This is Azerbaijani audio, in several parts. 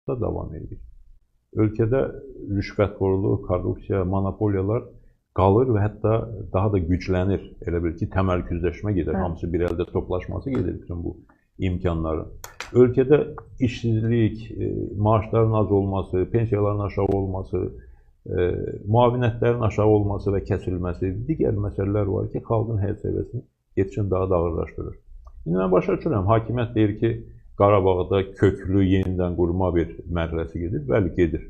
da davam edir. Ölkədə rüşvətxorluq, korrupsiya, monopoliyalar qalır və hətta daha da güclənir. Elə bil ki, təmərküzləşmə gedir, hamısı bir əldə toplaşması gedir bütün bu imkanların. Ölkədə işsizlik, maaşların az olması, pensiyaların aşağı olması, müavinətlərin aşağı olması və kəsilməsi, digər məsələlər var ki, xalqın həyat səviyyəsini getişin daha da ağırlaşdırır. İndi mən başa düşürəm, hakimiyyət deyir ki, Qarabağda köklü yenidən qurma bir mərhələsi gedir. Bəli, gedir.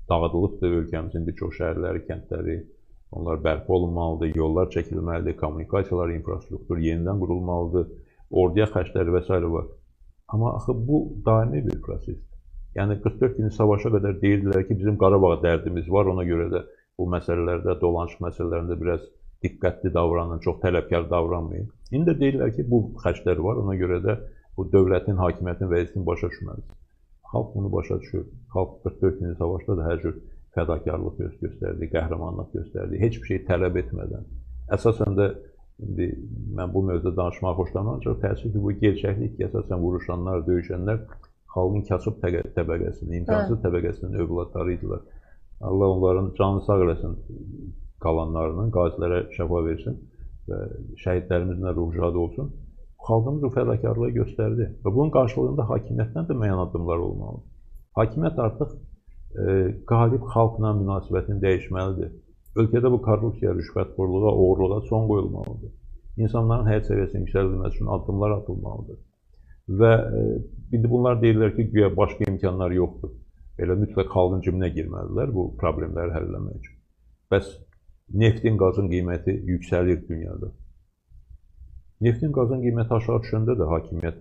Dağıdılıbdır ölkəmizin bir çox şəhərləri, kəndləri, onlar bərpa olunmalıdır, yollar çəkilməlidir, kommunikasiyalar, infrastruktur yenidən qurulmalıdır, orduya xərcləri və s. var. Amma axı bu daimi bir prosesdir. Yəni 44 günlük savaşa qədər deyirdilər ki, bizim Qarabağ dərdimiz var, ona görə də bu məsələlərdə, dolanışıq məsələlərində biraz diqqətli davranın, çox tələbkar davranmayın. İndi də deyirlər ki, bu xərclər var, ona görə də bu dövlətin, hakimiyyətin vəzifəsini başa düşməlisiniz. Xalq bunu başa düşür. Xalq 44 günlük savaşda da hər cür fədakarlıq göstərdi, qəhrəmanlıq göstərdi, heç bir şey tələb etmədən. Əsasən də indi mən bu mövzuda danışmağı xoşlamıram, ancaq təəssüf ki, bu gerçəklik ki, əsasən vuruşanlar, döyüşənlər xalqın kasıb təbəqəsinin, imkansız təbəqəsinin övladları idilər. Allah onların canını sağ eləsin qalanlarının, qazilərə şəfa versin və şəhidlərimizin də ruhu şad olsun. Xalqımız bu fədakarlığı göstərdi və bunun qarşılığında hakimiyyətdən də müəyyən addımlar olmalıdır. Hakimiyyət artıq qalib xalqla münasibətini dəyişməlidir. Ölkədə bu korrupsiya, rüşvətxorluğa, oğurluğa son qoyulmalıdır. İnsanların həyat səviyyəsinin yüksəldilməsi üçün addımlar atılmalıdır. Və indi bunlar deyirlər ki, güya başqa imkanlar yoxdur. Elə mütləq xalqın cibinə girməlidirlər bu problemləri həll etmək üçün. Bəs neftin, qazın qiyməti yüksəlir dünyada. Neftin, qazın qiyməti aşağı düşəndə də hakimiyyət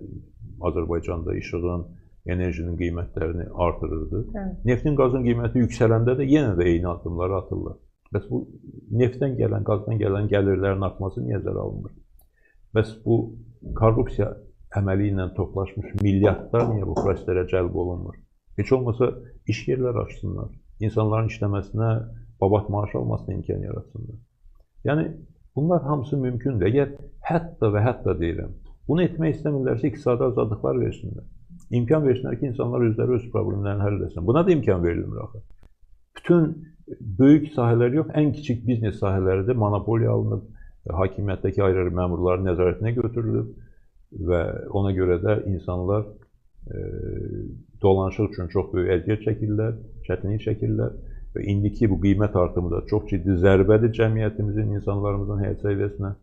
Azərbaycanda işığın, enerjinin qiymətlərini artırırdı. Evet. Neftin, qazın qiyməti yüksələndə də yenə də eyni addımları atırlar. Bəs bu neftdən gələn, qazdan gələn gəlirlərin artması niyə nəzərə alınmır? Bəs bu korrupsiya əməli ilə toplaşmış milyardlar niyə bu proseslərə cəlb olunmur? Heç olmasa iş yerləri açsınlar, insanların işləməsinə, babat maaş almasına imkan yaratsınlar. Yəni, bunlar hamısı mümkündür. Əgər hətta və hətta deyirəm, bunu etmək istəmirlərsə iqtisadi azadlıqlar versinlər. İmkan versinlər ki, insanlar özləri öz problemlərini həll etsin. Buna da imkan verilmir axı. Bütün böyük sahələr yox, ən kiçik biznes sahələri də monopoliya alınıb, hakimiyyətdəki ayrı-ayrı məmurların nəzarətinə götürülüb və ona görə də insanlar dolanışıq üçün çox böyük əziyyət çəkirlər, çətinlik çəkirlər və indiki bu qiymət artımı da çox ciddi zərbədir cəmiyyətimizin, insanlarımızın həyat səviyyəsinə.